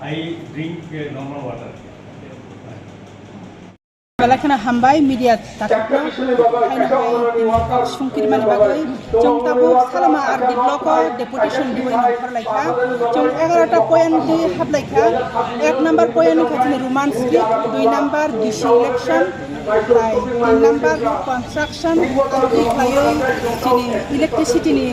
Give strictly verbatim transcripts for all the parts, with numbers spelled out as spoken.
I drink uh, normal water. Belai kheno hambai media takhukno, haino hai tini kok sungkirmani bagwi. Chwng tabuk Salama R D block o deputation diwi nongkhor laikha. Chwng egarota point di hap laikha. Ek number point wngkha chini Roman script, dui number D C election, tai tin number construction, amtwi khlaiwi chini electricity ni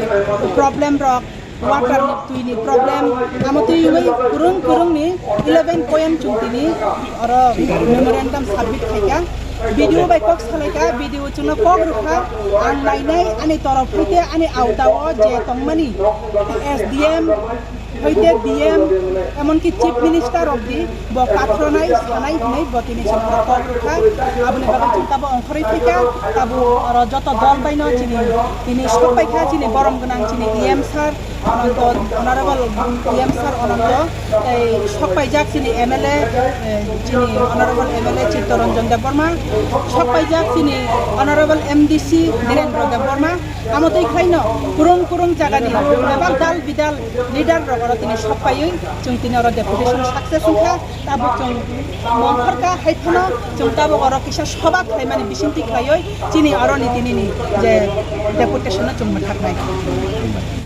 problem rok, water ni twi ni problem, amo twi wngwi kwrwng kwrwng ni eleven point chwng tini oro memorandum submit khaikha. B D O bai kok salaikha, B D O chwngno kok rwkha, ang nainai ani torof hoite ani auta o je tongmani S D M hoite D M, emonki Chief Minister rok di bo kathronai sanai hinwi bo tini chwngno kok rwkha. Aboni bagwi chwng tabo ongkhorwi phaikha, tabo oro joto dol baino chini tini sok paikha chini borom gwnang chini E M sir, Ananto, Honorable E M sir Ananto, tei sok paijak chini M L A, eh, chini Honorable M L A Chittaranjan Debbarma, sok paijak chini Honorable M D C Dhirendra Debbarma, amo twi khaino kurung kurung jagani bebak dal bidal leader rok oro tini sok paiwi chwng tini oro deputation success wngkha. Tabuk chwng mongkhorkha hai phano chwng tabuk oro kisa soba khlaimani bisingtwi khlaiwi chini oroni tinini je deputation no chwng mwthaknai.